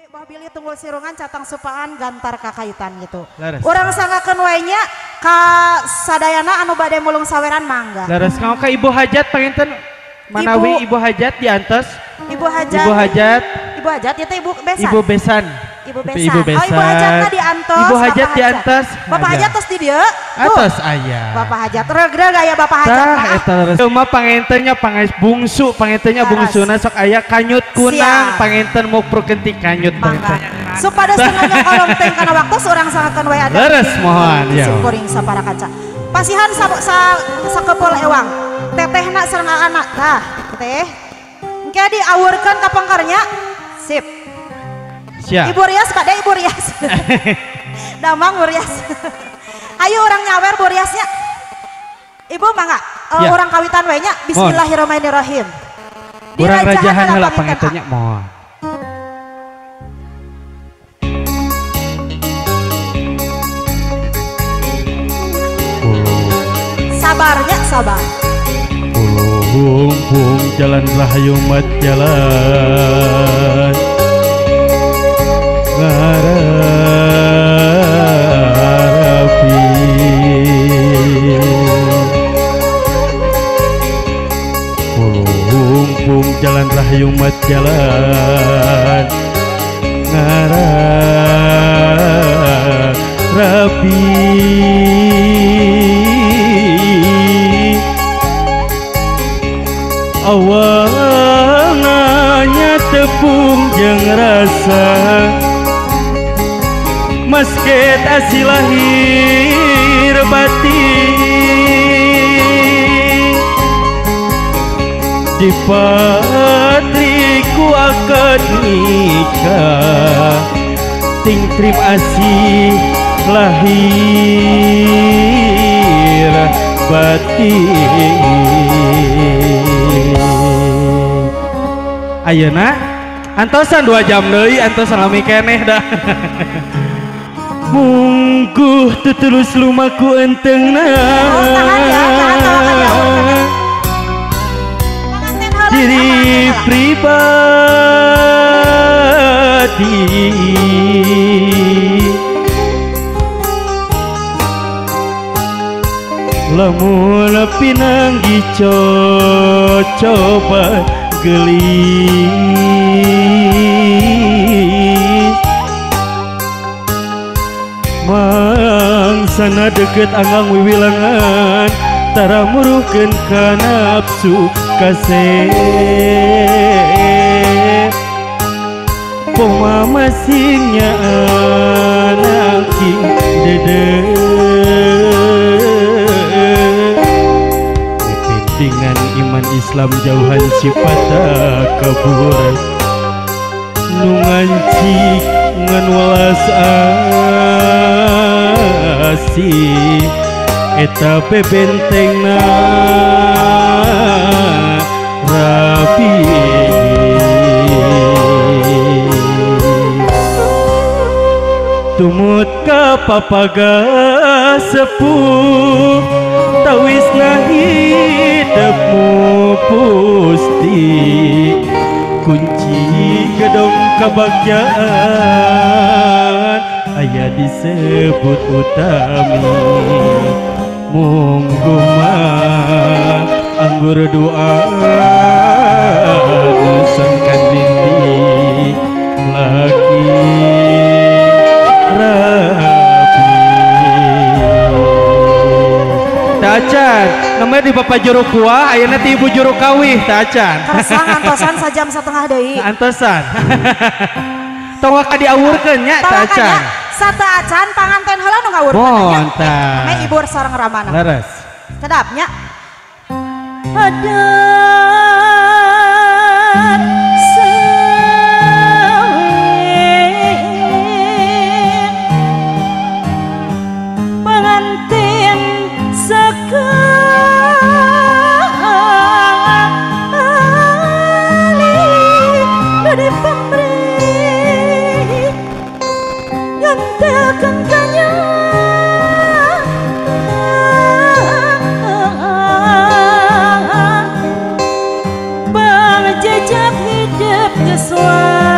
Bah bilih tunggul sirungan catang supaan gantar kakaitan gitu. Leres. Urang sanggakeun wae nya ka sadayana anu bade mulung saweran mangga. Leres kanggo ka Ibu Hajat panginten manawi Ibu Hajat diantos. Ibu Hajat. Ibu Hajat. Ibu Hajat itu Ibu Besan. Ibu Besan. Ibu Besan. Ibu Besan. Oh, Ibu Hajatna diantos. Ibu Hajat diantos. Bapak Hajat tos di dieu. Atos aya. Bapak Hajat regreg aya Bapak Hajat. Tah eta leres. Cuma pangentennya panges bungsu, pangentennya bungsuna sok aya kanyut kunang, pangenten muprukeun ti kanyut panginten. Supados teu kolong teh kana waktu urang sangakeun wae ada. Leres mohon ya. Simkuring sapara kaca. Pasihan sa sakepol ewang. Tetehna sareng anak tah, teteh. Engke diawurkeun ka pengkernya. Sip. Siap. Ibu Rias pada Ibu Rias. Damang Bu Rias. Ayo orang nyawer Bu Riasnya. Ibu mangga ya. Orang kawitan we nya. Bismillahirrahmanirrahim. Urang rajahan heula pangetannya mohon. Sabarnya sabar. Pung jalan rahayu mat jalan. Ngarapi pung jalan rahayu mat jalan ngarapi awangannya tepung jeung rasa masket asih lahir batin di patriku akad nikah ting trim asih lahir batin. Ayeuna antosan 2 jam deui antosan lami keneh dah. Mungguh tutulus lumaku entengna. Diri pribadi lamun pinanggi coba gelis mangsana deket anggang wiwilangan tara muruhkeun ka nafsu kasep poma masingnya anak king dede dengan iman Islam jauhan sifat takabur nu ngancik ngan welas asih eta bebentengna rapi tumut ka papaga sepuh tawisna hidupmu pusti kunci gedong kebahagiaan aya disebut utami mungguh mah anggur doa sangkan bindi laki rapi. Tacan namanya di bapak juru kuah ayeuna ti ibu juru kawih tacan. Kersa ngantosan sajam setengah deui. Antosan. Tong waka diawurkeun nya tacan. Sata acan panganten heula nu ngawurkeun nya. Meh ibu sareng ramana. Leres. Sedapnya. Adat sawin pengantin sekali dari pamrih ngantelkeun kanya bang jejak hidup geus wae.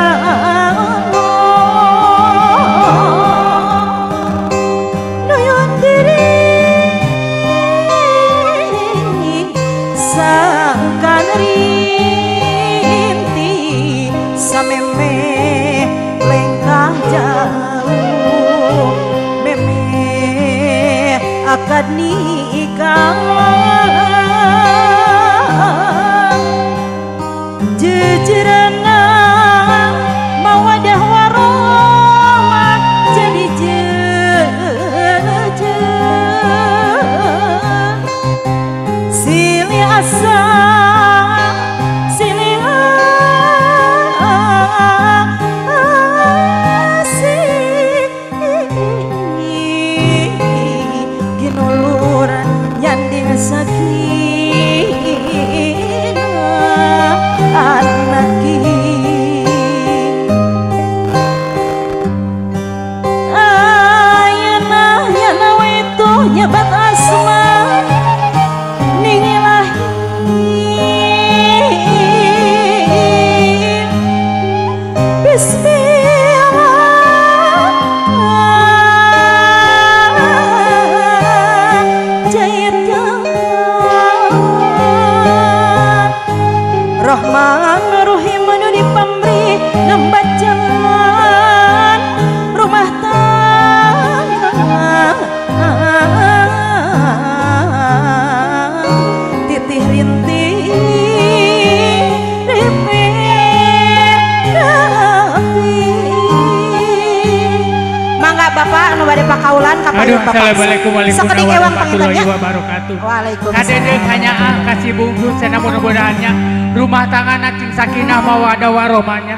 Sameme lengkah jauh meme akad nikah jejerana mawadah warahmah jadi jejer silih asa silih asih ginulur nyanding sakinah anaki ayeuna nyana wetu nyebat asma ningilahi bismillah jahit Rahman Rahim nu dipamri nembat jalan rumah tangga titih rintih ripit rapi. Mangga bapak nu bade pakaulan ka payun bapak. Sakedik ewang panginten nya. Waalaikumsalam. Kadede kanyaah kasih bungsu cenah mudah-mudahannya rumah tangga cing sakinah mawadah warahmahnya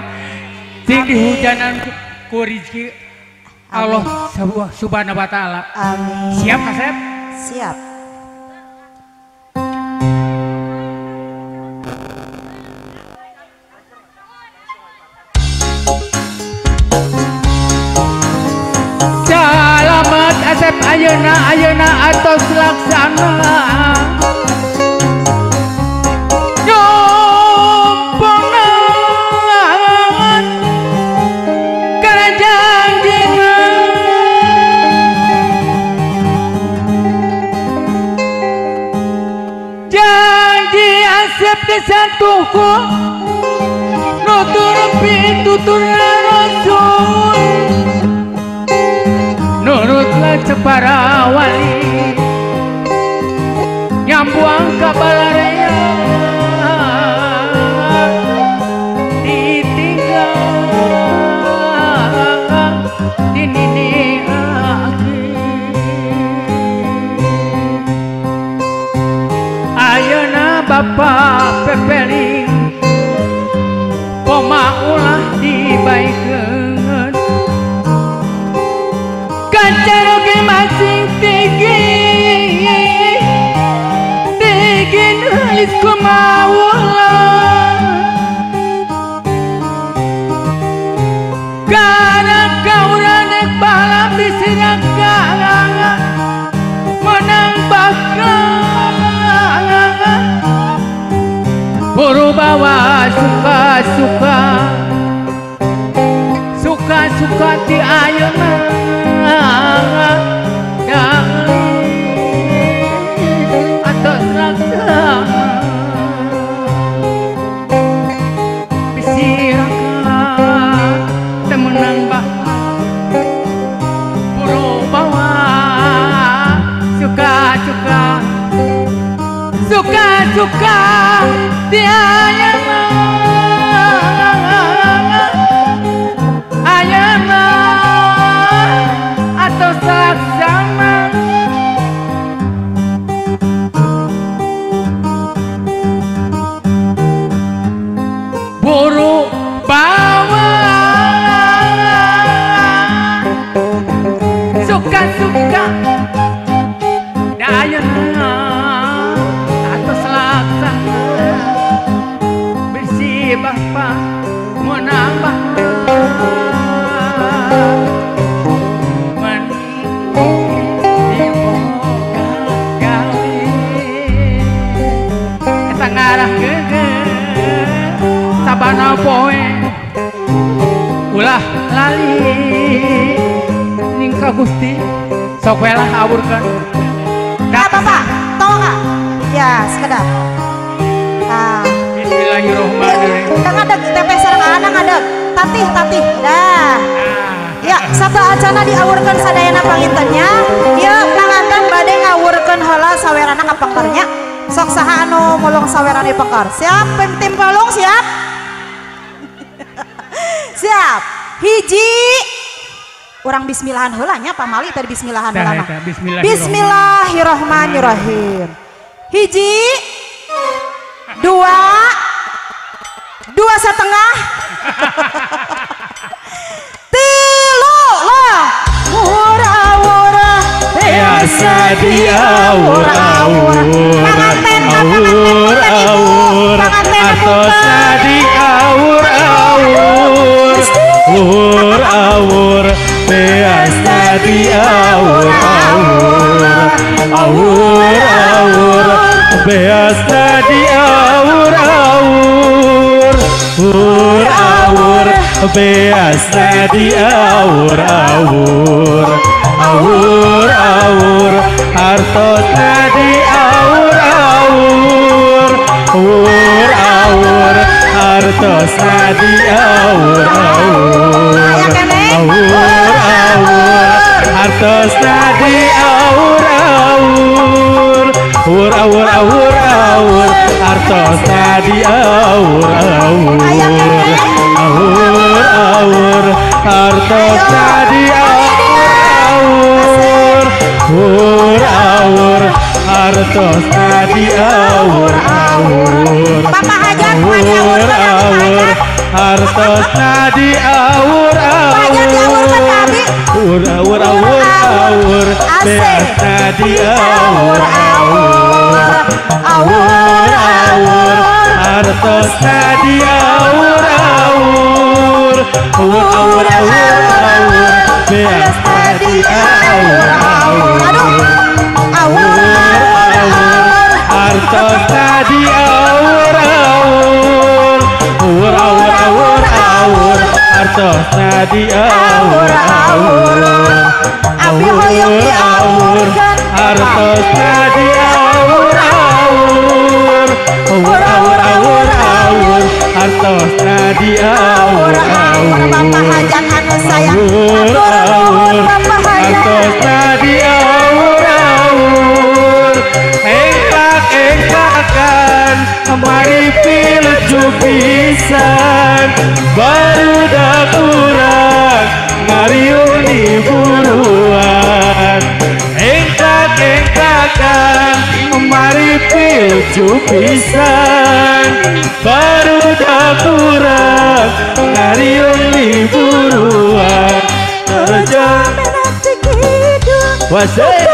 cing dihujanan ku rizki Allah subhanahu wa ta'ala. Amin. Siap Kasep? Siap. Salamat Asep ayeuna ayeuna atos laksana disentuhku nutur pitutur rasul nurutlah cepara wali nyambuang kabalarea ditinggal dinini aki ayeuna bapak pepeling poma ulah dibaikeun kacaroge masing tinggi tinggi nulis kumaulah karena kauranek balap disirakan menang bakal buru bawa suka-suka suka-suka ti ayeuna atos laksana bisirakan temenang bakal buru bawa suka-suka suka-suka di ayeuna ayeuna atos laksana buru bawa suka-suka di ayeuna atos laksana bersih bapak menambah eta ngarah geugeuh sabana poe ulah lali ning ka Gusti sok we lah aburkeun. Nah, bapak tolong nggak? Ya sekedar. Nah. Bismillahirrahmanirrahim. Kang ngadeg, teteh sareng anak ngadeg. Tatih tatih. Dah. Ya, satu acana diawurkeun sadayana pangintennya. Ieu panganten bade ngawurkeun heula sawerana ka pengkernya. Sok saha anu mulung sawerana di pengker? Siap tim pelung siap? Siap. Hiji. Urang bismillahan heula nya pamali tadi bismillahan heula mah. Bismillahirrahmanirrahim. Hiji, dua, 2,5, tilu lah. Murah-murah biasa diawur-awur, awur-awur, artosna diawur-awur, awur-awur, biasa diawur-awur, awur-awur, biasa diawur-awur, awur-awur, biasa diawur-awur, awur-awur, artosna diawur-awur, awur-awur, artosna diawur-awur, awur-awur, artosna diawur-awur, awur awur awur, artosna diawur-awur, awur awur, artosna diawur-awur, awur awur, artosna diawur-awur, awur awur, artosna diawur-awur, awur awur awur awur, biasa diawur-awur, awur awur, artosna diawur-awur, awur awur awur awur, biasa diawur-awur, awur awur, artosna diawur-awur, awur awur awur awur, artosna diawur-awur, awur awur, artosna diawur-awur, awur awur awur awur, artosna diawur-awur, awur awur, artosna diawur-awur, engklak engklakan, mari pilucu pisan, barudak urang ngariung di buruan, engklak engklakan, mari pilucu pisan, barudak urang ngariung di buruan, kerja wasai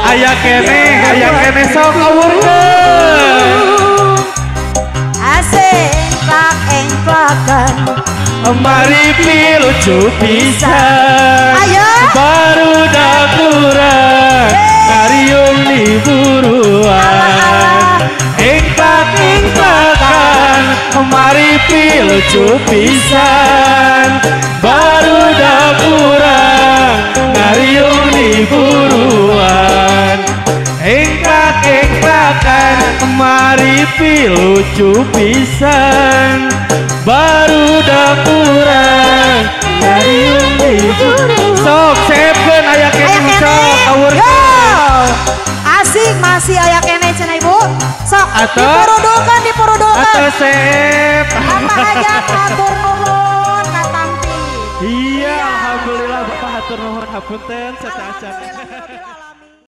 aya kene sok awurkeun, asik engklak-engklakan, mari pilucu pisan, barudak urang ngariung di buruan, engklak-engklakan, mari pilucu pisan, barudak urang ngariung di buruan, engklak-engklakan, mari pilucu pisan, barudak urang ngariung di buruan. Sok sepen aya kene sok awurkeun. Asik masih aya kene cenah ibu. Sok dipurudulkeun dipurudulkeun. Atau sep. Bapak hajat hatur nuhun katampi. Iya, alhamdulillah Bapak hatur nuhun hapunten sateuacan.